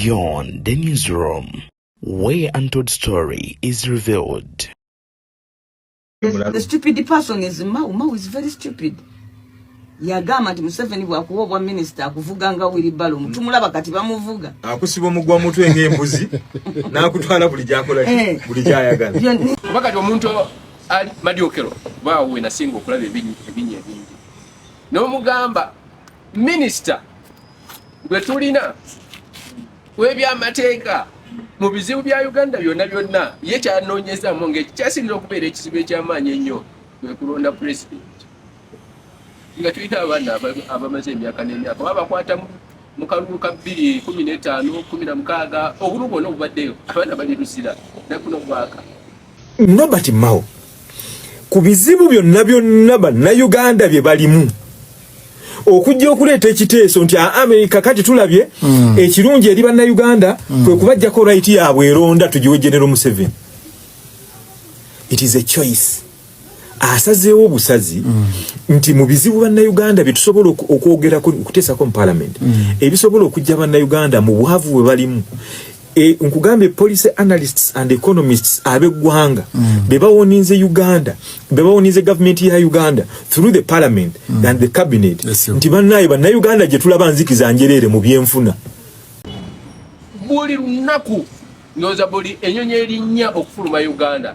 Beyond the Newsroom, where untold story is revealed. The stupid person is Mao. Mao is very stupid. Yagamba nti Museveni bwakuwa obwa minisita akuvuga nga wheelbarrow. Tumulaba kati bamuvuga. Akusiba omugwa mutwe ng'embuzi n'akutwala buli gyakola ki, buli gyayagala. Kuba kati omuntu ali madyokero baawo we nasinga okulaba ebinnya ebingi, n'omugamba minisita gwe tulina w'ebyamateeka mu bizibu bya Uganda byonna byonna, ye kyanoonyezaamu ngaekikyasinza okubeera ekizibu ekyamaanyi ennyo kwe kulonda pulezidenti, nga tulina abaana abamaze emyaka n'emyaka oba bakwata mu kalulu ka 2015, 16, obululu bwonna obubaddeyo, abaana bali Luzira nakuno gwaka. Norbert Mao, ku bizibu byonna byonna Bannayuganda bye balimu, okujja okuleeta ekiteeso nti Amerika kati tulabye ekirungi eri Bannayuganda kwe kubajjako right yaabwe eronda, tugiwe General Museveni, it is a choice. Asazeewo obusazi nti mu bizibu Bannayuganda bye tusobola okwogerako, okuteesako mu parliament, ebisobola okujja Bannayuganda mu bwavu bwe balimu. Nkugambye, policy analysts and economists ab'eggwanga be bawoninze Uganda, be bawoninze gavumenti ya Uganda through the parliament and the cabinet nti bannaye Bannayuganda gye tulaba nzikiza njereere mu byenfuna. Buli lunaku ndowooza buli enyonyi erinnya okufuluma Uganda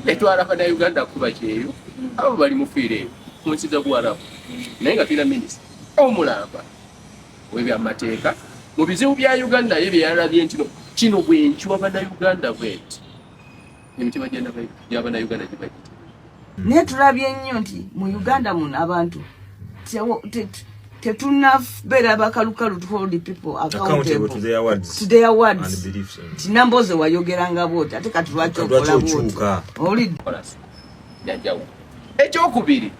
etwala Bannayuganda kuba kyeyo, abo bali mufiire eyo mu nsi za Buwarabu, naye nga tulina minisita omulamba w'ebyamateeka mu bizibu bya Uganda, ye bye yalabye nti no kino bwenkiwa Bannayuganda bwenti, emitima gy'Abannayuganda giba giti. Naye tulabye nnyo nti mu Uganda muno abantu tetunabeera bakalukalu to hold people accountable to their words to their words and beliefs. Nti Namboze wayogeranga bwoti, ate kati lwaki lwaki okola bwoti? Okyuka. Owulidde? Yanjawulo ekyokubiri,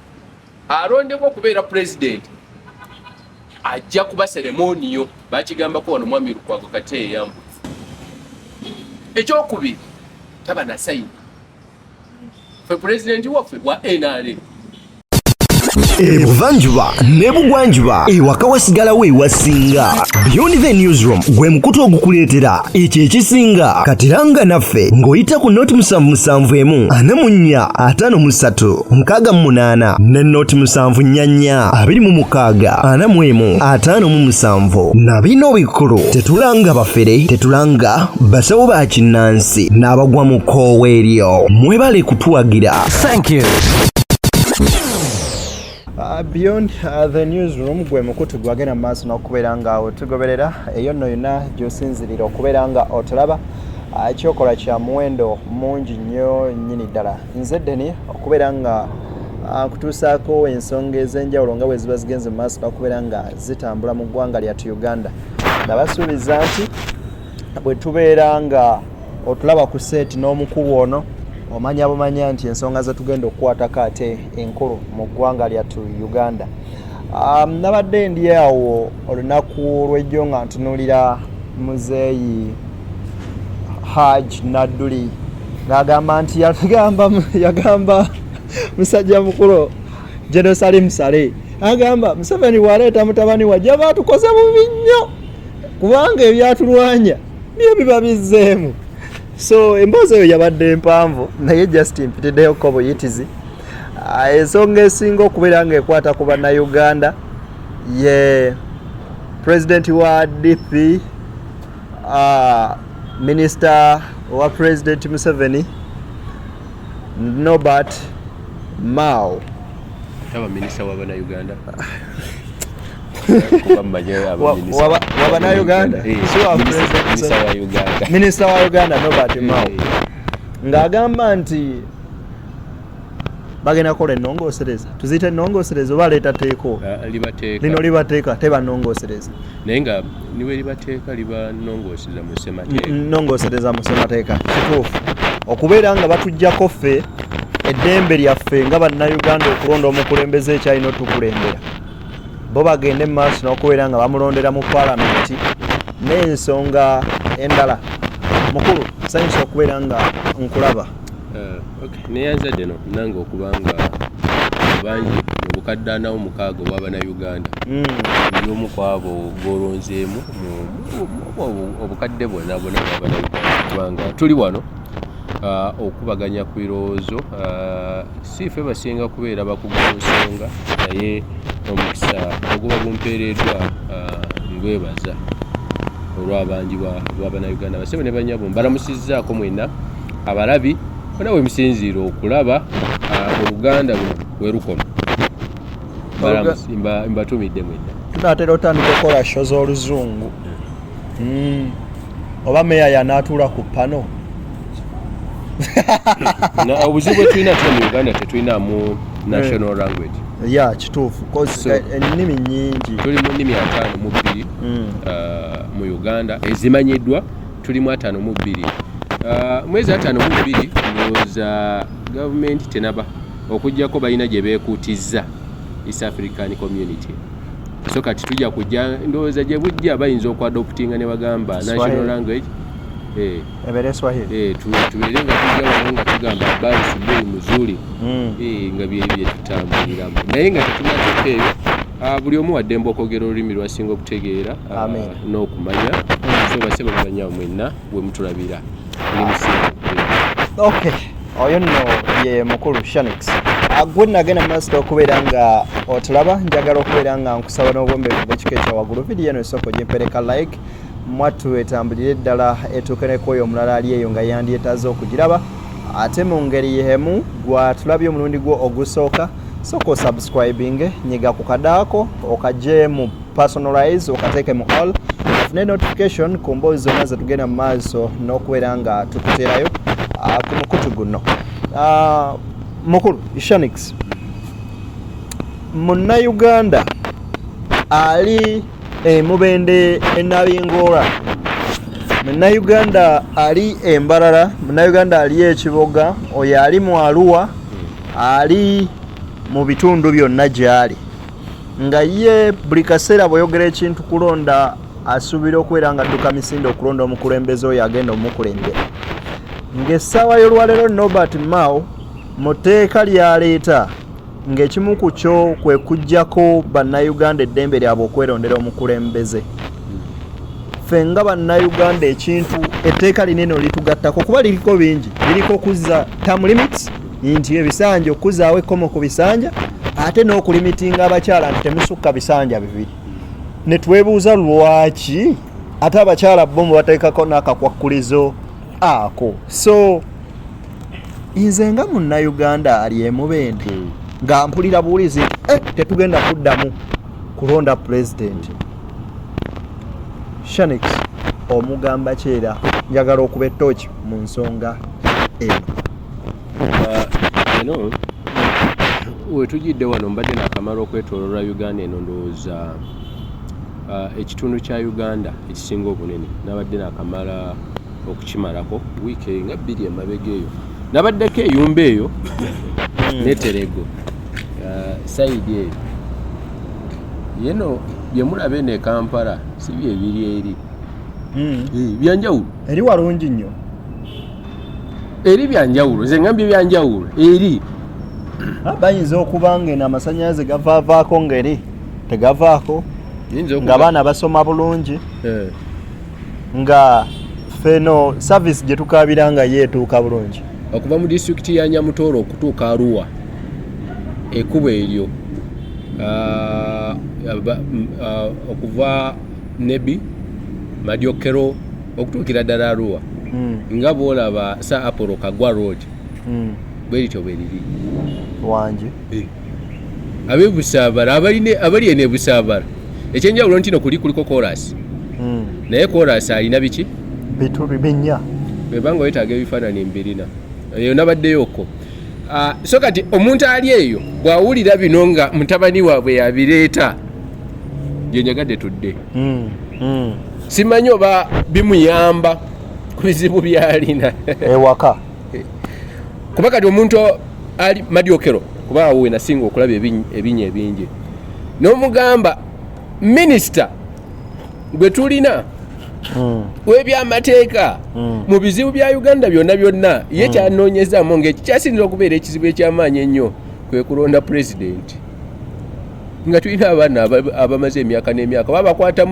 alondebwa okubeera pulezidenti ajja kuba ceremonial, bakigambako wano Mwami Lukwago Kateyambu. Ekyokubiri, taba na side. Fe pulezidenti waffe wa NRA. Ebuvanjuba n'ebugwanjuba, ewaka wasigalawo ewasinga. Beyond the Newsroom gwe mukutu ogukuleetera ekyo ekisinga. Katiranga naffe ng'oyita ku 077 44 53 68 ne 074 26 41 57. Na bino bikulu: tetulanga bafere, tetulanga basawo ba kinnansi n'abagwa mu kkoowa eryo. Mwebale kutuwagira. Thank you. Beyond the Newsroom gwe mukutu gwagenda mu maaso n'okubeera nga otugoberera eyo nno yonna gy'osinzirira okubeera nga otulaba. Ekyokola kya muwendo mungi nnyo nnyini ddala. Nze Deni okubeera nga nkutuusaako ensonga ez'enjawulo nga bwe ziba zigenze mu maaso n'okubeera nga zitambula mu ggwanga lyattu Uganda. Nabasuubiza nti bwe tubeera nga otulaba ku set n'omukubu ono, omanya bumanya nti ensonga zetugenda okukwatako ate enkulu mu ggwanga lyattu Uganda. Nabadde ndi awo olunaku lw'ejjo nga ntunuulira muzeeyi Haj Nadduli ng'agamba nti yagamba musajja mukulu General Salim Saleh, agamba Museveni bw'aleeta mutabani wajja baatukoze bubi nnyo kubanga ebyatulwanya byo biba bizzeemu. So emboozi eyo yabadde mpanvu, naye just mpitiddeyoko buyitizi. Ensonga esinga okubeera ng'ekwata ku Bannayuganda ye pulezidenti wa DP, minisita wa President Museveni, Norbert Mao. Taba minisita w'Abannayuganda. Wabannayuganda. Si wa President. Minisita wa Uganda. Minisita wa Uganda Norbert Mao ng'agamba nti bagenda kukola ennongoosereza, tuziyite ennongoosereza oba aleeta teeko? Ah, libateeka. Lino libateeka, teba nnongoosereza. Naye nga niwe libateeka, liba nnongoosereza mu ssemateeka. Nnongoosereza mu ssemateeka, kituufu, okubeera nga batuggyako ffe eddembe lyaffe nga Bannayuganda okulonda omukulembeze ekyalina otukulembera, bo bagende mu maaso n'okubeera nga bamulondera mu paalamenti n'ensonga endala. Mukulu, sanyusa okubeera nga nkulaba. Okay. Neyanzadde no nange okuba nga bangi mu Bukadde 46 obw'Abannayuganda. Ndi omu ku abo gw'olonzeemu mu obukadde bwonna bwonna obw'Abannayuganda, kubanga tuli wano okubaganya ku birowoozo. Si ffe basinga kubeera bakugu mu nsonga, naye omukisa oguba gumpeereddwa ngwebaza olw'abangi bw'Abannayuganda. Basebo ne banyabo, mbalamusizzaako mwenna abalabi bona we musinziira okulaba oluganda luno we lukoma. Mbatumidde mwenna. Tunaatera otandika okukola show z'oluzungu. Oba meya yanaatuula ku pano. Obuzibu bwe tulina tuna mu Uganda, tetulinamu national language. Ya, kituufu. Ennimi nyingi. Tuli mu nnimi 52 mu Uganda ezimanyiddwa, tulimu 52. Mwezi 52 ndowooza gavumenti tenaba okugjako balina gye beekuutizza East African Community. So kati tujja kujja, ndowooza gye bujja bayinza okuadoptinga ne bagamba national language ebeere Swahili. Tubeere nga tujja wano nga tugamba habari asubuhi mzuri, nga bye tutambuliramu, naye nga tetunatuuka eyo. Buli omu waddembe okwogera olulimi lwasinga okutegeera n'okumanya. So basebo babanyawo mwenna bwe mutulabira, ndi musiimu. Okay, oyo nno ye mukulu Shanix. Gwe nagenda maaso okubeera nga otulaba, njagala okubeera nga nkusaba n'obwombeefu bw'ekika ekya waggulu, vidiyo eno esooka ogimpereka like, mwattu etambulire ddala etuuke ne kwoyo omulala ali eyo nga yandyetaaze okugiraba. Ate mu ngeri y'emu, gwatulabye omulundi gwo ogusooka, sooka osubscribinge, nyiga ku kadaako okagye mu personalize, okateeke mu all, ofune notification ku mboozi zonna zetugenda mu maaso n'okubeera nga tukuteerayo ku mukutu guno. Mukulu Shanix, Munnayuganda ali emubende enabingoola, Munnayuganda ali Embalala, Munnayuganda ali Ekiboga, oyo ali mu Aluwa, ali mu bitundu byonna gy'ali, nga ye buli kaseera bw'oyogera ekintu kulonda, asuubira okubeera nga adduka misinde okulonda omukulembeze oyo agenda omukulembera. Ng'essaawa y'olwaleero, Norbert Mao mu tteeka lyaleeta ng'ekimu ku kyo kwe kuggyako Bannayuganda eddembe lyabwe okwerondera omukulembeze, ffe nga Bannayuganda ekintu etteeka linene olitugattako, kuba liriko bingi, liriko kuzza term limits, nti ebisanja, okuzaawo ekkomo ku bisanja, ate n'okulimitinga abakyala nti temusukka bisanja 2, ne twebuuza lwaki ate abakyala bo mubateekako n'akakwakkulizo ako. So nze nga Munnayuganda ali emubende nga mpulira buwulizi nti tetugenda kuddamu kulonda pulezidenti, Shanix omugamba kyera njagala okuba ettooki mu nsonga eno. Eno wetujidde wano, mbadde nakamala okwetoloola Uganda eno, ndowooza ekitundu kya Uganda ekisinga obunene nabadde nakamala okukimalako wiiki nga 2 emabega eyo. Nabaddeko eyumba eyo neterego side eyo yeno. Byemulaba eno e Kampala si byebiri eri. Byanjawulo. Eri walungi nnyo. Eri byanjawulo, nze ngambye byanjawulo eri. Bayinza okuba nga eno amasanyalaze gavaavaako, ngeri tegavaako, nga abaana basoma bulungi, nga feno service gye tukabira nga ye etuuka bulungi. Okuva mu disitulikiti ya Nyamutooro okutuuka Aruwa, ekkubo eryo okuva Nebi Madyokero okutuukira ddala Aruwa, nga bwolaba Sir Apollo Kagwa Road, bwe lityo bwe liri. Wangi. Ab'e Busaabala abali eno e Busaabala, ekyenjawulo nti no kuli kuliko korasi, naye korasi alina biki? Bituli binya. Bwebanga wetaaga ebifaananyi mbirina, eyo nabaddeyoko. So kati omuntu ali eyo bw'awulira bino nga mutabani waabwe yabireeta, gyenjagadde tudde, simanyi oba bimuyamba ku bizibu byalina ewaka. Kuba kati omuntu ali Madyokero, kuba awo wenasinga okulaba ebinnya ebingi, n'omugamba minisita gwe tulina w'ebyamateeka, mu bizibu bya Uganda byonna byonna ye kyanoonyezaamu ngaekikyasinza okubeera ekizibu ekyamaanyi ennyo kwe kulonda pulezidenti. Nga tulina abaana abamaze emyaka n'emyaka babakwata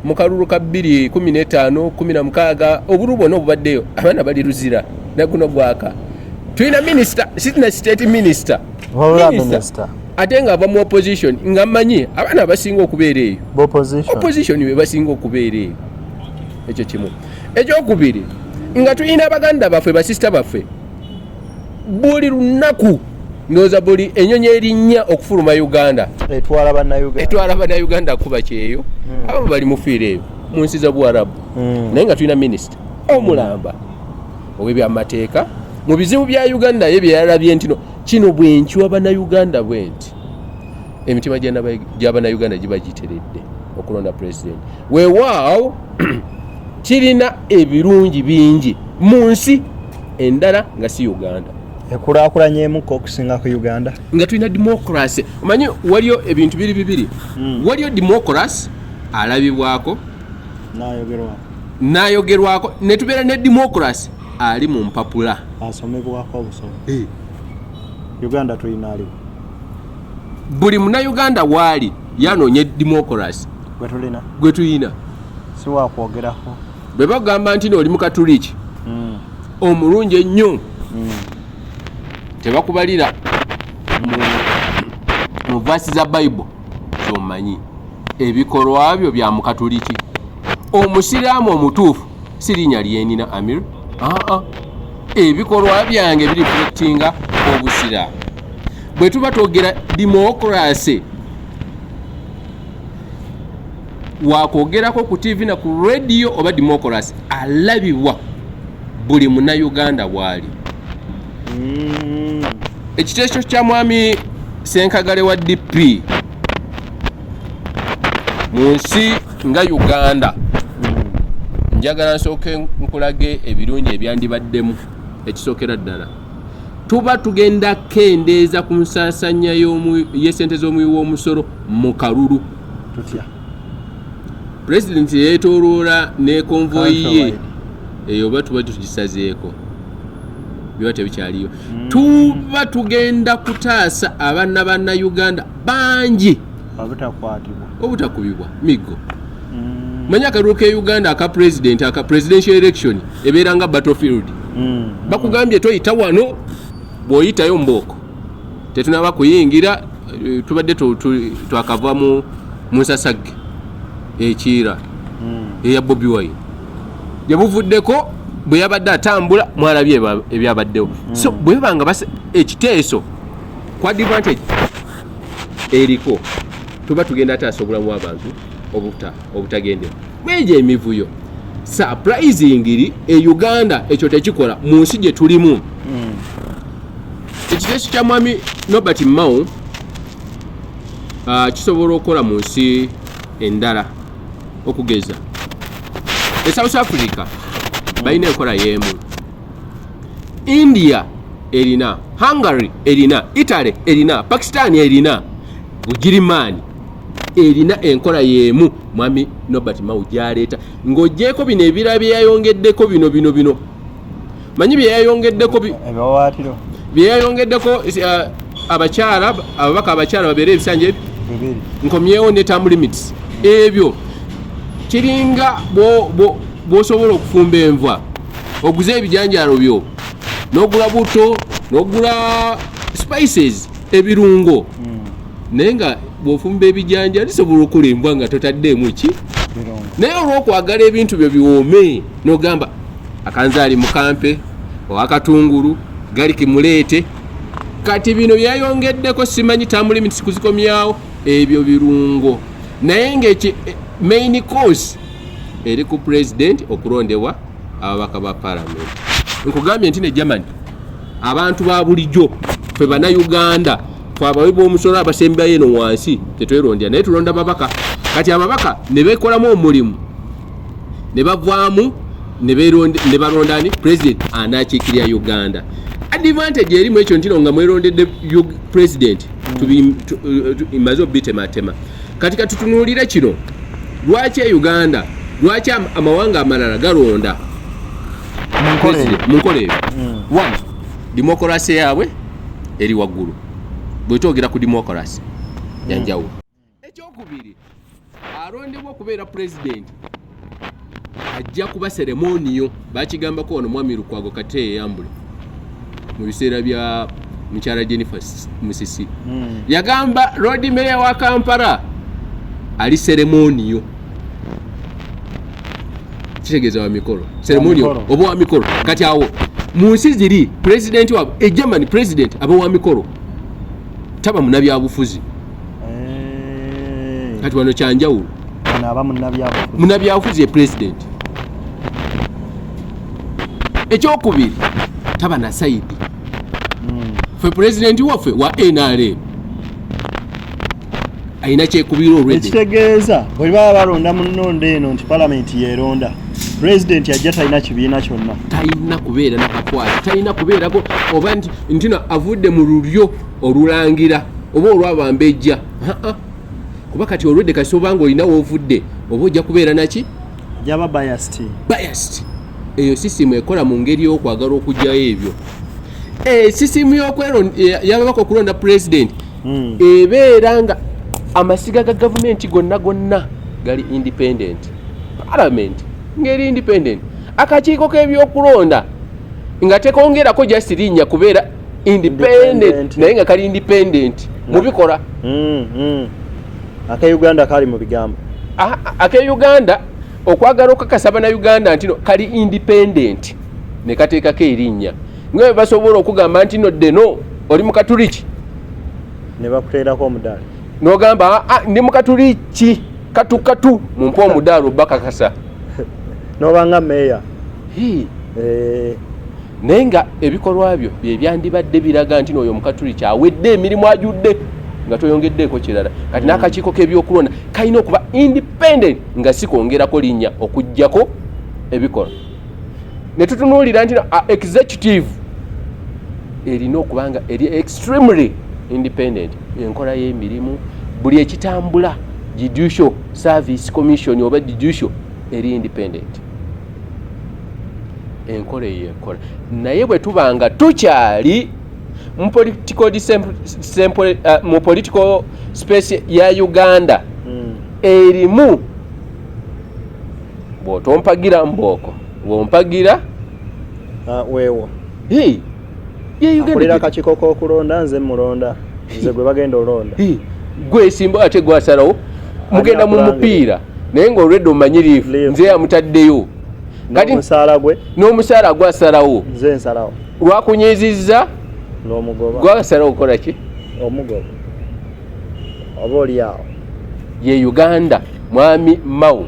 mu kalulu ka 215 16, obululu bwonna obubaddeyo abaana bali Luzira naguno gwaka. Tulina minisita, sitina state minister, ate nga ava mu opposition, nga mmanyi abaana abasinga okubeera eyo opposition be basinga okubeera eyo. Ekyo kimu. Ekyokubiri, nga tulina abaganda baffe, basisita baffe, buli lunaku ndowooza buli enyonyi erinnya okufuluma Uganda etwala Bannayuganda kuba kyeyo. Abamu bali mufiira eyo mu nsi za Buwarabu. Naye nga tulina minisita omulamba ow'ebyamateeka mu bizibu bya Uganda, ye byeyalabye nti no kino bwenkiwa Bannayuganda bwe nti emitima gy'Abannayuganda giba giteredde okulonda pulezidenti. Weewaawo kirina ebirungi bingi mu nsi endala nga si Uganda. Ekulaakulanyemuko okusinga ku Uganda. Nga tulina democracy, omanyi waliyo ebintu biri bibiri. Waliyo democracy alabibwako nayogerwako, netubeera ne democracy ali mu mpapula. Asomebwako obusomo. Uganda tulina aliwo? Buli Munauganda waali yanoonya democracy. Gwetulina. Gwe tuyina. Si wakwogerako. Bwe bagamba nti nooli Mukatuliki omulungi ennyo, tebakubalira mu verse za Bayibuli, kyomanyi ebikolwa byo bya Mukatuliki. Omusiraamu omutuufu si linnya lyenina Amir, aa ebikolwa byange bireflectinga obusiraamu. Bwe tuba twogera democracy wakwogerako ku TV na ku radio, oba democracy alabibwa buli Munauganda bwali. Ekiteeso kya Mwami Senkagale wa DP mu nsi nga Uganda, njagala nsooke nkulage ebirungi ebyandibaddemu. Ekisookera ddala, tuba tugenda kendeeza ku nsaasanya y'esente z'omuwi w'omusolo mu kalulu. Tutya? Pulezidenti yeetooloola ne konvoyi ye eyo, oba tuba tugisazeeko, biba tebikyaliyo. Tuba tugenda kutaasa abaana Bannayuganda bangi obutakwatibwa, obutakubibwa miggo. Manyi akalulu ke Uganda aka president, aka presidential election, ebeera nga battlefield. Bakugambye toyita wano, bw'oyitayo mbooko. Tetunaba kuyingira, tubadde twakava mu nsasagge ekiira eya Bobi Wine gye buvuddeko, bwe yabadde atambula mwalabye ebyabaddewo. So bwe biba nga ekiteeso ku advantage eriko, tuba tugenda taasa obulamu bw'abantu obutagendera mwegyo emivuyo. Surprisingly, e Uganda ekyo tekikola mu nsi gye tulimu. Ekiteeso kya Mwami Norbert Mao kisobola okukola mu nsi endala, okugeza e South Africa balina enkola y'emu, India erina, Hungary erina, Italy erina, Pakistan erina, Bugirimaani erina enkola y'emu Mwami Norbert Mao gyaleeta, ng'ogyeko bino ebirala bye yayongeddeko. Bino bino bino manyi bye yayongeddeko ebiwawaatiro. Bye yayongeddeko, abakyala, ababaka abakyala babeere ebisanja ebi 2. Nkomyewo ne term limits. Ebyo kiringa bw'osobola okufumba enva, oguze ebijanjaalo byo, n'ogula buto, n'ogula spices, ebirungo, naye nga bw'ofumba ebijanjaalo lisobola okukola enva nga totaddeemu ki, naye olw'okwagala ebintu byo biwoome n'ogamba akanzaali mukampe owakatungulu garlic muleete. Kati bino byayongeddeko, simanyi term limits kuzikomyawo, ebyo birungo, naye ngaeki main course eri ku president okulondebwa ababaka ba parliament. Nkugambye nti ne Germany, abantu ba bulijjo ffe Bannayuganda, fe abawi b'omusolo abasembayo eno wansi, tetwerondera, naye tulonda babaka. Kati ababaka ne bekolamu omulimu ne bavaamu ne balonda ani president anakiikirira Uganda. Advantage erimu ekyo ntino nga mwerondedde president, maze obitematema. Kati katutunuulire kino: lwaki e Uganda, lwaki amawanga amalala galonda mu nkola eyo? One, democracy yaabwe eri waggulu. Bwe twogera ku democracy yanjawulo. Ekyokubiri, alondebwa okubeera pulezidenti ajja kuba ceremonial. Bakigambako wano Mwami Lukwago Kate Eyambule mu biseera bya mukyala Jennifer Musisi. Yagamba Lord Mayor wa Kampala ali ceremonial, kitegeeza wa mikolo, ceremonial. Mikolo. Oba wa mikolo. Kati awo mu nsi ziri pulezidenti waabwe e Germany, president aba wa mikolo, taba munabyabufuzi. Kati wano kyanjawulo. Ono aba munnabyabufuzi. Munabyabufuzi ye president. Ekyokubiri, taba na side. Fe pulezidenti waffe wa NRM alina kyekubira olwedde. Ekitegeeza bwe baba balonda mu nnonda eno nti palamenti yeeronda pulezidenti, ajja talina kibiina kyonna. Talina kubeera nakakwata, talina kubeerako oba nti ntino avudde mu lulyo olulangira oba olwabambejja. Aa, kuba kati olwedde kasi obanga olina woovudde oba ojja kubeera naki? Jaba biased. Biased. Eyo sisitimu ekola mu ngeri y'okwagala okugyayo ebyo. Sisitimu y'ababaka okulonda pulezidenti ebeera nga amasiga ga gavumenti gonna gonna gali independent, parliament ngeri independent, akakiiko k'ebyokulonda nga tekongerako just linnya kubeera independent, Independent. naye nga kali independent mubikola. Ake Uganda kali mu bigambo. Ake Uganda okwagala okukakasa bannayuganda nti no kali independent ne kateekako erinnya, nga bwe basobola okugamba nti no ddeno oli mukatuliki, ne bakuteerako omudaali. N'ogamba, "Ah, ndi mukatuliki katukatu, mumpe omudaali obakakasa." N'obanga meeya. Hii. Naye nga ebikolwa byo bye byandibadde biraga nti nooyo omukatuliki awedde emirimu, ajudde, nga toyongeddeeko kirala. Kati n'akakiiko k'ebyokulonda kalina okuba independent, nga si kwongerako linnya okugjako ebikolwa. Ne tutunuulira nti no, executive erina okuba nga eri extremely independent, enkola y'emirimu, buli ekitambula, Judicial Service Commission oba judicial eri independent, enkola eyo ekola. Naye bwe tuba nga tukyali mu political mu political space ya Uganda erimu bw'otompagira mbooko, bw'ompagira Ah, weewo. Hey, ye Uganda. Akulira akakiiko k'okulonda nze mulonda, nze gwe bagenda olonda. Hey, gwesimba ate gwasalawo mugenda mu Ani mupiira, naye ng'olwedde omanyiriifu Liifu. nze yamutaddeyo kati. N'omusaala gwe. N'omusaala gwasalawo. Nze nsalawo. Lwakunyizizza. N'omugoba. Gwasalawo okukola ki? Omugoba oba oli awo. Ye Uganda mwami Mao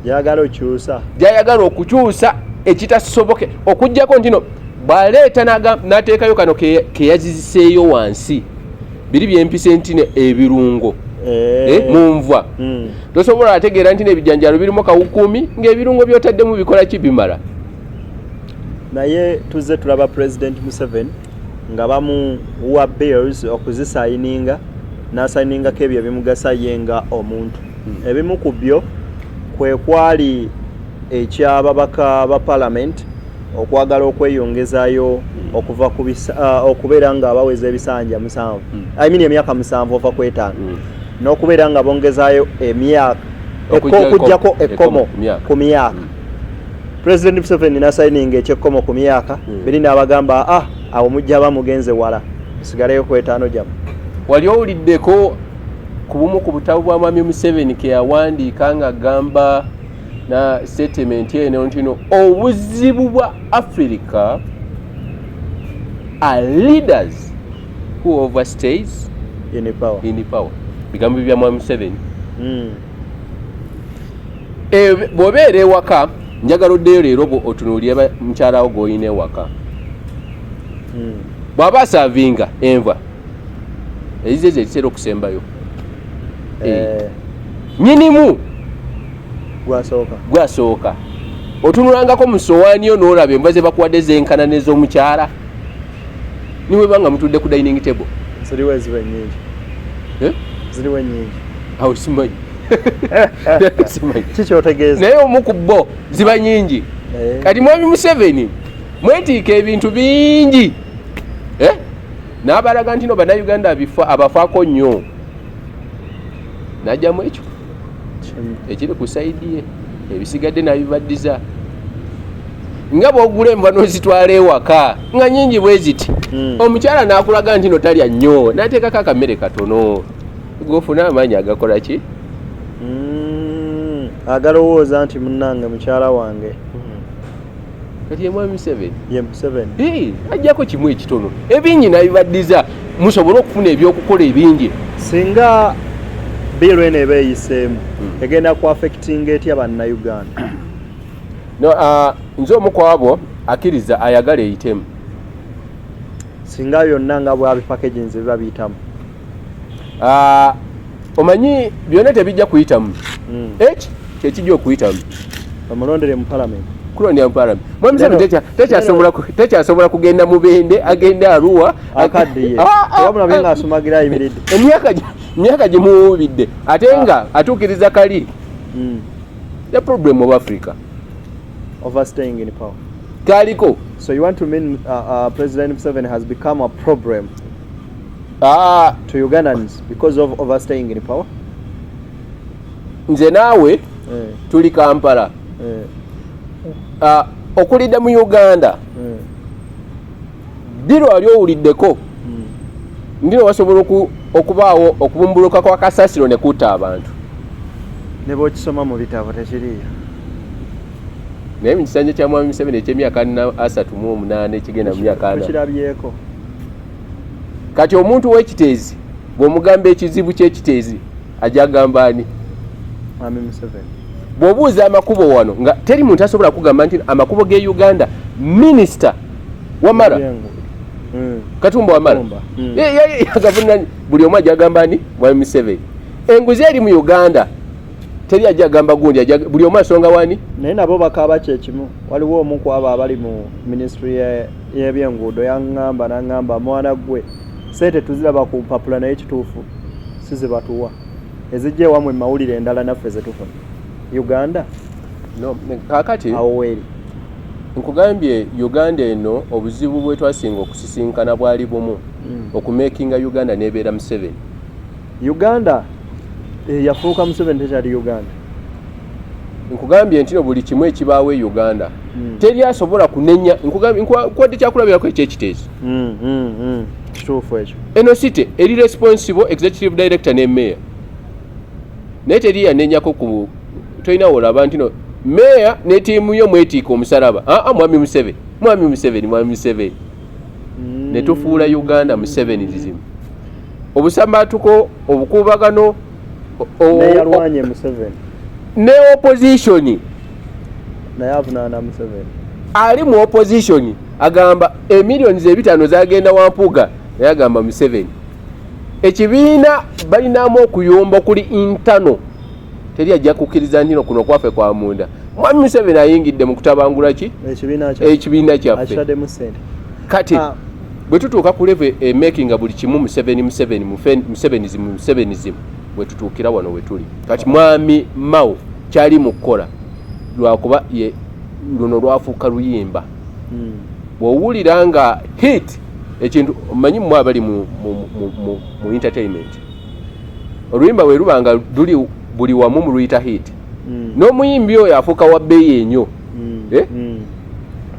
gyagala okyusa. Gyayagala okukyusa ekitasoboke, okugjako nti no bw'aleeta n'ateekayo kano keyaziziseeyo wansi biri byempise nti ne ebirungo. Munva tosobola ategeera nti n'ebijanjalo birimu kawukuumi, ng'ebirungo by'otaddemu bikola ki? Bimala. Naye tuzze tulaba President Museveni nga bamuwa bills okuzisayininga, n'asayiningako ebyo ebimugasa ye nga omuntu. Ebimu ku byo kwe kwali ekyababaka ba parliament okwagala okweyongezaayo okuva ku okubeera nga baweza ebisanja 7, I mean emyaka 7 ova ku 5, n'okubeera nga bongezaayo emyaka okuggyako ekkomo ekkomo ku myaka. Ku myaka. President Museveni nasayininga ekyekkomo ku myaka biri, n'abagamba, ah, awo mujja ba mugenze wala, musigaleyo ku 5 gyammwe. Wali owuliddeko ku bumu ku butabo bwa mwami Museveni ke yawandiika ng'agamba na statement eno nti no obuzibu bwa Africa are leaders who overstays in power. In power. Bigambo bya mwami Museveni. Bw'obeera ewaka, njagala oddeyo leero otunuulire mukyalawo gw'olina ewaka. Bw'aba aservinga enva ezize ze ekiseera okusembayo. Nyinimu gwasooka. Gwasooka. Otunulangako mu sowaani yo n'olaba enva ze bakuwadde zenkana n'ez'omukyala, niweba nga mutudde ku dining table. Ziriwo eziba ennyingi. Eh? Ziriwo ennyingi. Awo simanyi, simanyi. Kikyotegeeza? Naye omu ku bo ziba nyingi. Kati mwami Museveni mwetiika ebintu bingi, eh? N'abalaga nti no bannayuganda abafaako nnyo. N'ajjamu ekyo ekiri ku side ye, ebisigadde n'abibaddiza. Nga bw'ogula enva n'ozitwala ewaka nga nyingi bwe ziti, omukyala n'akulaga nti no talya nnyo, n'ateekako akamere katono, g'ofuna amaanyi agakola ki? Agalowooza nti munnange mukyala wange. Kati ye Mwami Museveni. Ye Museveni. Ajjako kimu ekitono, ebingi n'abibaddiza musobole okufuna ebyokukola ebingi. Singa bill eno eba eyiseemu, egenda ku affectinga etya Bannayuganda? No, nze omu ku abo akkiriza ayagala eyitemu. Singa byonna nga bwabipackaginze biba biyitamu. Omanyi byonna tebijja kuyitamu. Eki kyekijja okuyitamu. Bamulondere mu parliament. Kulondera mu parliament. Mwami Museveni tekyasobola kugenda Mubende, agende Arua. Akaddiye. Wabula nga asumagira ayimiridde. Emyaka gimuwuubidde ate nga atuukiriza kali. The problem of Africa. Overstaying in power. Kaliko. So you want to mean President Museveni has become a problem to Ugandans because of overstaying in power? Nze naawe tuli Kampala. Okulidde mu Uganda. Ddi lwali owuliddeko ndino wasobola okubaawo okubumbuluka kwa kasasiro ne kutta abantu? Ne bw'okisoma mu bitabo tekiriiyo. Naye mu kisanja kya Mwami Museveni eky'emyaka 38 ekigenda mu myaka 40. Tukirabyeko. Kati omuntu w'ekiteezi bw'omugamba ekizibu ky'ekiteezi ajja agamba ani? Mwami Museveni. Bw'obuuza amakubo wano nga teri muntu asobola kugamba nti amakubo g'e Uganda minisita Wamala Katumba Wamala buli omu ajja agamba ani? Mwami Museveni. Enguzi eri mu Uganda teri ajja agamba gundi, buli omu asonga wani? Naye nabo bakaaba kyekimu. Waliwo omu ku abo abali mu minisitule y'ebyenguudo yaŋŋamba n'aŋŋamba mwana ggwe ssente tuziraba ku mpapula naye kituufu si ze batuwa, ezijja ewammwe mu mawulire endala naffe ze tufuna Uganda. No, kaakati awo weeri nkugambye Uganda eno obuzibu bwe twasinga okusisinkana bwali bumu, okumakinga Uganda n'ebeera Museveni. Uganda yafuuka Museveni, tekyali Uganda. Nkugambye nti no buli kimu ekibaawo e Uganda teri asobola kunenya. Nkugambye nkuwadde kyakulabirako ekyekiteezi. Kituufu ekyo. Eno city eri responsible executive director ne mayor, naye teri yanenyako ku tolina wolaba nti no mayor ne ttiimu yo mwetiika omusalaba. Aa, Mwami Museveni, Mwami Museveni, Mwami Museveni. Ne tufuula Uganda Musevenism, obusambaatuko, obukuubagano, Neyalwanye Museveni. Ne opposition. Naye avunaana Museveni. Ali mu opposition agamba emiliyoni 500 zagenda wampuga, naye agamba Museveni. Ekibiina balinamu okuyomba okuli internal, teri ajja kukkiriza ntino kuno kwaffe kwa munda. Mwami Museveni ayingidde mu kutabangula ki? Ekibiina kyaffe. Akitaddemu ssente. Kati bwe tutuuka ku level emakinga buli kimu Museveni, Museveni, Musevenism, Musevenism, bwe tutuukira wano we tuli kati. Mwami Mao kyali mu kukola lwakuba ye luno lwafuuka luyimba. Bw'owulira nga hit ekintu, omanyi mmwe abali mu entertainment, oluyimba bwe luba nga luli buli wamu muluyita hit, n'omuyimbi oyo afuuka wa bbeeyi ennyo. Eh?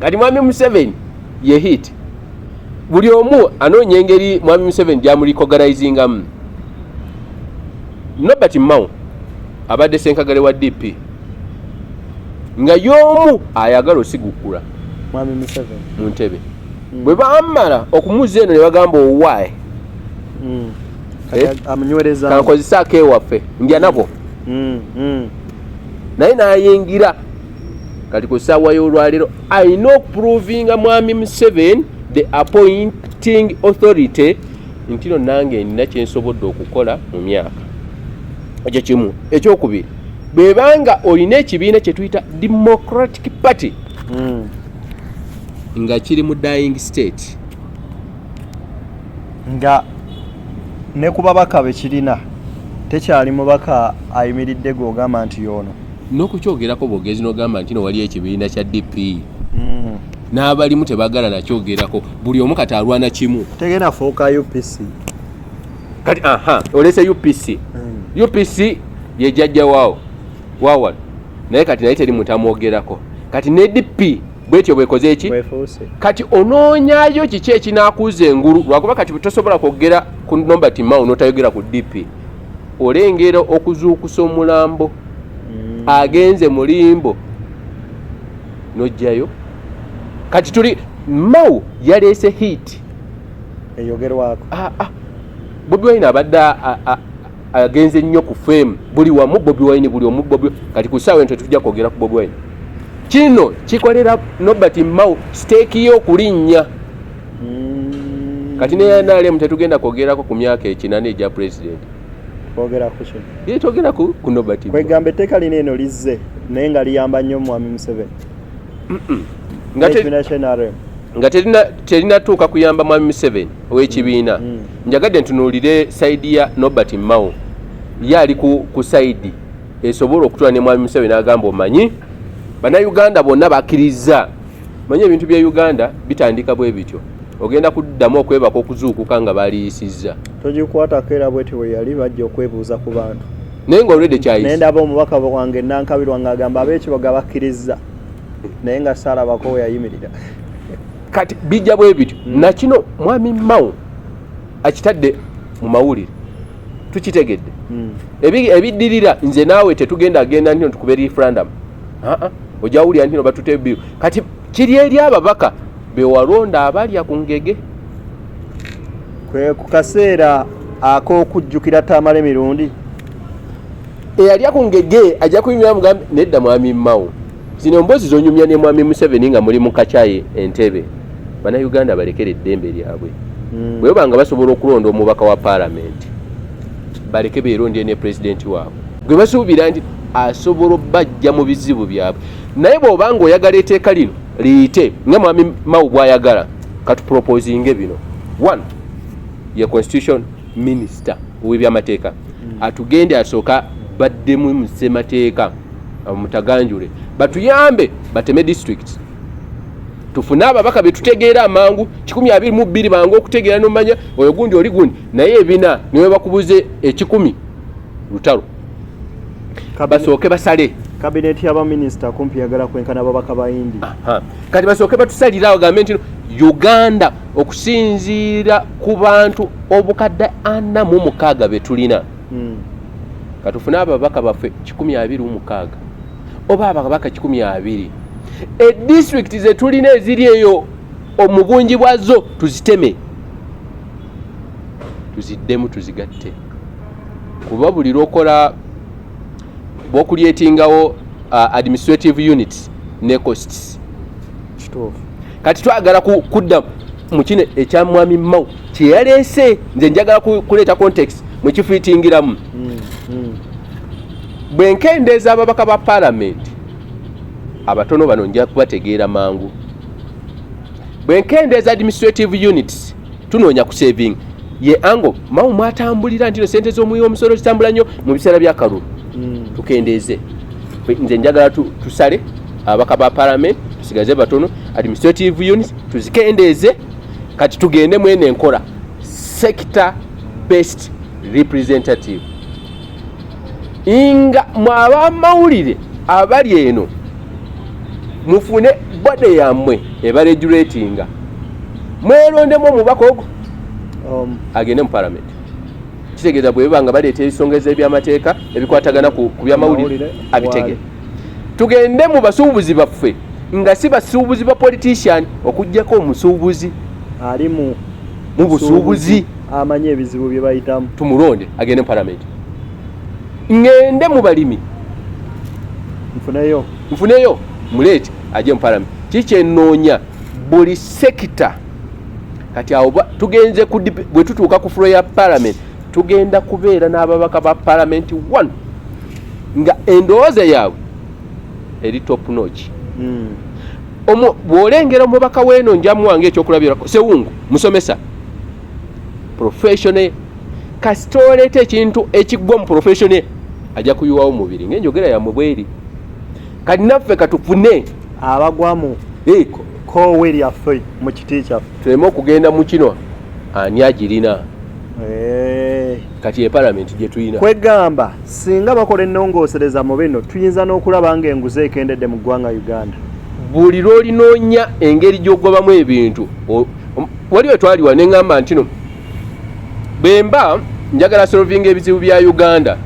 Kati Mwami Museveni ye hit, buli omu anoonya engeri Mwami Museveni gyamurecognizingamu. Norbert Mao abadde senkagale wa DP nga y'omu ayagala osigukula Mwami Museveni mu ntebe. Bwe bamala okumuza eno ne bagamba owaaye, Eh? Amunywereza. Kankozesaako ewaffe ndya nabo, naye n'ayingira. Kati ku ssaawa y'olwaleero alina okuprovinga Mwami Museveni, the appointing authority, nti no nange nina kyensobodde okukola mu myaka. Ekyo kimu. Ekyokubiri, bwebanga olina ekibiina kye tuyita Democratic Party nga kiri mu dying state, nga ne ku babaka be kirina tekyali mubaka ayimiridde gw'ogamba nti y'ono. N'okukyogerako bwogezi n'ogamba nti no wali ekibiina kya DP, n'abalimu tebagala nakyogerako. Buli omu kati alwana kimu. Tegenda fuuka UPC? Kati aha, olese UPC. UPC ye jjajja waawo wawano, naye kati naye teri muntu amwogerako. Kati ne DP bwetyo bwekoze eki. Kati onoonyayo kiki ekinaakuuza engulu, lwakuba kati tosobola kwogera ku Norbert Mao n'otayogera ku DP. Olengera okuzuukusa omulambo agenze mu limbo n'ojjayo. Kati tuli Mao yaleese heat eyogerwako. Bobi Wine abadde agenze nnyo ku fame, buli wamu Bobi Wine, buli omu Bobi. Kati ku ssaawa eno tetujja kwogera ku Bobi Wine. Kino kikolera Norbert Mao stake ye okulinnya. Kati ne NRM tetugenda kwogerako ku myaka 80 egya president. Twogera ku kino. Ye twogera ku Norbert Mao. Kwegamba etteeka lino eno lizze naye nga liyamba nnyo Mwami Museveni. N'ekibiina kya NRM. Nga terinatuuka kuyamba Mwami Museveni ow'ekibiina. Njagadde ntunuulire side ya Norbert Mao. Ye ali ku side esobola okutula ne Mwami Museveni agamba, omanyi Bannayuganda bonna bakkiriza. Manyi ebintu bya Uganda bitandika bwe bityo, ogenda kuddamu okwebaka okuzuukuka nga baliyisizza. Togikwatako era bwetyo bwe yali, bajja okwebuuza ku bantu. Naye nga olwedde kyayise. Naye ndaba omubaka wange Nankabirwa ng'agamba ab'ekiboga bakkiriza, naye nga saalabako we yayimirira. Kati bijja bwe bityo. Nakino Mwami Mao akitadde mu mawulire, tukitegedde. Ebiddirira nze naawe tetugenda agenda ntino tukube referendum. Ojja wulira ntino batute bill. Kati kiri eri ababaka bewalonda abalya ku ngege. Kwe ku kaseera ak'okujjukira Tamale Mirundi. Eyalya ku ngege ajja kuyimira mugambe nedda Mwami Mao. Zino emboozi z'onyumya ne Mwami Museveni nga muli mu kacaayi Entebbe. Bannayuganda balekere eddembe lyabwe. Bwe baba nga basobola okulonda omubaka wa paalamenti, baleke beerondere ne pulezidenti waabwe gwe basuubira nti asobola obbajja mu bizibu byabwe. Naye bw'oba ng'oyagala etteeka lino liyite nga Mwami Mao bw'ayagala, katuproposinge bino. One, ye constitution minister ow'ebyamateeka atugende asooka baddemu mu ssemateeka mutaganjule, batuyambe bateme district, tufune ababaka betutegeera amangu 122, bangu okutegeera nomanya oyo gundi oli gundi. Naye ebina niwe bakubuze 100 lutalo, basooke basale. Kabineti y'abaminisita kumpi yagala kwenkana ababaka ba Indi. Kati basooke batusalire awo, gambe nti Uganda okusinziira ku bantu 46,000 be tulina, katufune ababaka baffe 126 oba ababaka 120. Edisitulikiti zetulina eziri eyo mu bungi bwazo tuziteme, tuziddemu, tuzigatte, kuba buli lwokola bwokulyetingawo administrative units ne costs. Kituufu. Kati twagala kudda mu kino ekya Mwami Mao kyeyaleese. Nze njagala kuleeta context mwekifiitingiramu. Bwe nkendeeza ababaka ba paalamenti abatono bano, nja kubategeera mangu. Bwe nkendeeza administrative units, tunoonya ku saving ye ango Mao mwatambulira nti no sente z'omuwi w'omusolo zitambula nnyo mu biseera by'akalulu. Tukendeeze. Nze njagala tusale ababaka ba parliament, tusigaze batono, administrative units tuzikendeeze. Kati tugende mwene enkola sector based representative, nga mwe abamawulire abali eno mufune body yammwe ebaregulatinga, mwerondemu omubaka ogwo agende mu parliament. Kitegeeza bwe biba nga baleeta ensonga ez'ebyamateeka ebikwatagana ku byamawulire, abitegere. Tugende mu basuubuzi baffe, nga si basuubuzi ba politician, okugjako omusuubuzi ali mu mu busuubuzi amanyi ebizibu bye bayitamu, tumulonde agende mu parliament. Ŋŋende mu balimi, nfuneyo nfuneyo muleete ajje mu parliament. Kikyenoonya buli sector. Kati awo tugenze ku bwe tutuuka ku floor ya parliament, tugenda kubeera n'ababaka ba parliament one nga endowooza yaabwe eri top notch. Bw'olengera omubaka weeno, njamuwange ekyokulabirako, Sewungu musomesa profession. Kasita oleeta ekintu ekiggwa mu profession, ajja kuyiwawo mubiri ng'enjogera yammwe bweri. Kati naffe katufune abagwamu koowe lyaffe mu kiti kyaffe, tuleme okugenda mu kino ani agirina. Eh. Kati ye palamenti gye tulina. Kwegamba singa bakola ennongoosereza mu bino tuyinza n'okulaba ng'enguzi ekendedde mu ggwanga Uganda. Buli lw'olinoonya engeri gy'ogobamu ebintu waliwo twaliwa ne ŋŋamba nti no bwe mba njagala solvinga ebizibu bya Uganda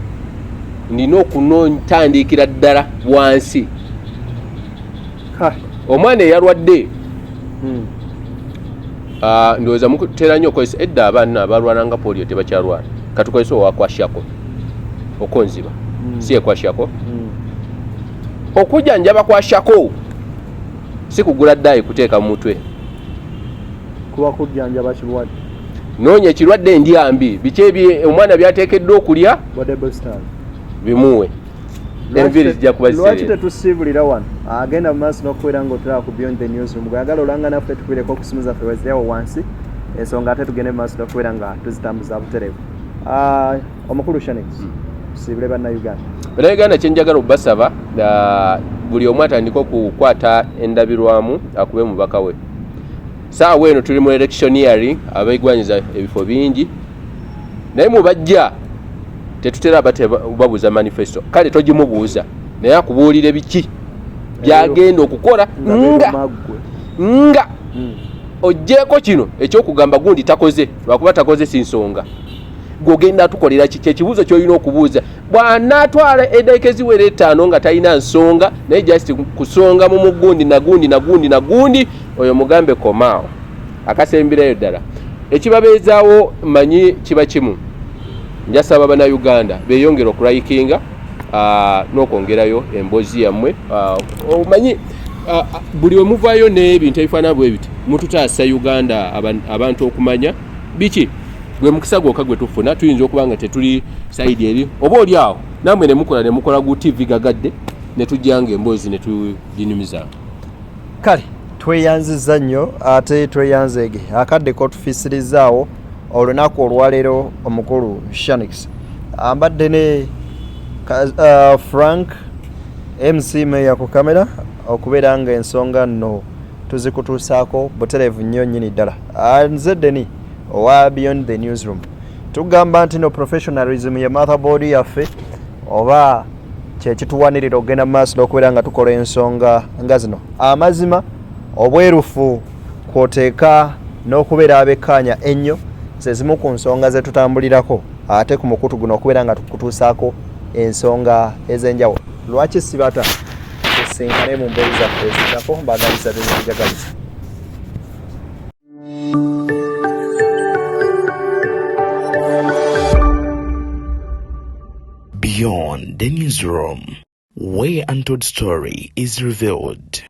nina okunotandikira ddala wansi. Omwana eyalwadde hmm. ah, ndowooza mutera nnyo okozesa edda abaana abalwananga polio tebakyalwala katukozesa owakwashako okonziba hmm. si ekwashako hmm. okujanjaba kwashako si kugula daayi kuteeka mu mutwe kuba kujjanjaba kirwadde noonya ekirwadde endyambi biki omwana byateekeddwa okulya bimuwe enviiri zijja kuba lwaki tetusiibulira wano agenda mu maaso n'okubeera nga otulaba ku beyond the newsroom gweyagala olanga naffe tukubireko ku simu zaffe wezirawo wansi ensonga ate tugende mu maaso n'okubeera nga tuzitambuza butereevu ah, omukulu shanix hmm. tusiibule bannayuganda bannayuganda kyenjagala okubasaba ah, buli omu atandike okukwata endabirwamu akube mubaka we saawa eno tuli mu electioneering abeegwanyiza ebifo bingi naye mubajja tetutera babuuza manifesto kale togimubuuza naye akubuulire biki byagenda okukola nga nga hmm. ogyeko kino ekyokugamba gundi takoze lwakuba takoze si nsonga gwogenda atukolera ki kyekibuuzo kyolina okubuuza bwanatwala edaika eziwera etaano nga talina nsonga naye just kusonga mu mugundi nagundi nagundi nagundi oyo mugambe komaawo akasemberayo ddala ekibabeezaawo manyi kiba kimu njasaba banauganda beyongere okulayikinga ah, n'okwongerayo emboozi yammwe ah, omanyi ah, buli we muvaayo n'ebintu ebifaanana bwe biti mututaasa uganda abantu okumanya biki gwe mukisa gwokka gwe tufuna tuyinza okuba nga tetuli sayidi eri oba oli awo namwe ne mukola ne mukola gu tv gagadde ne tujja nga emboozi ne tuginyumizanga Kale tweyanzizza nnyo ate tweyanzeege akadde kotufisirizaawo olunaku olwaleero omukulu Shanix ambadde ne uh, Frank MC Meya ku kamera okubeera nga ensonga nno tuzikutuusaako butereevu nnyo nnyini ddala. Ah, nze Deni owa Beyond the Newsroom tugamba nti no professionalism ye motherboard yaffe oba kyekituwanirira okugenda mu maaso n'okubeera nga tukola ensonga nga zino amazima obwerufu kwoteeka n'okubeera abekkaanya ennyo ze zimu ku nsonga ze tutambulirako ate ku mukutu guno okubeera nga tukutuusaako ensonga ez'enjawulo lwaki sibata tusinkane mu mboozi zaffe eziddako mbagaliza byenjagaliza Beyond the newsroom, where untold story is revealed.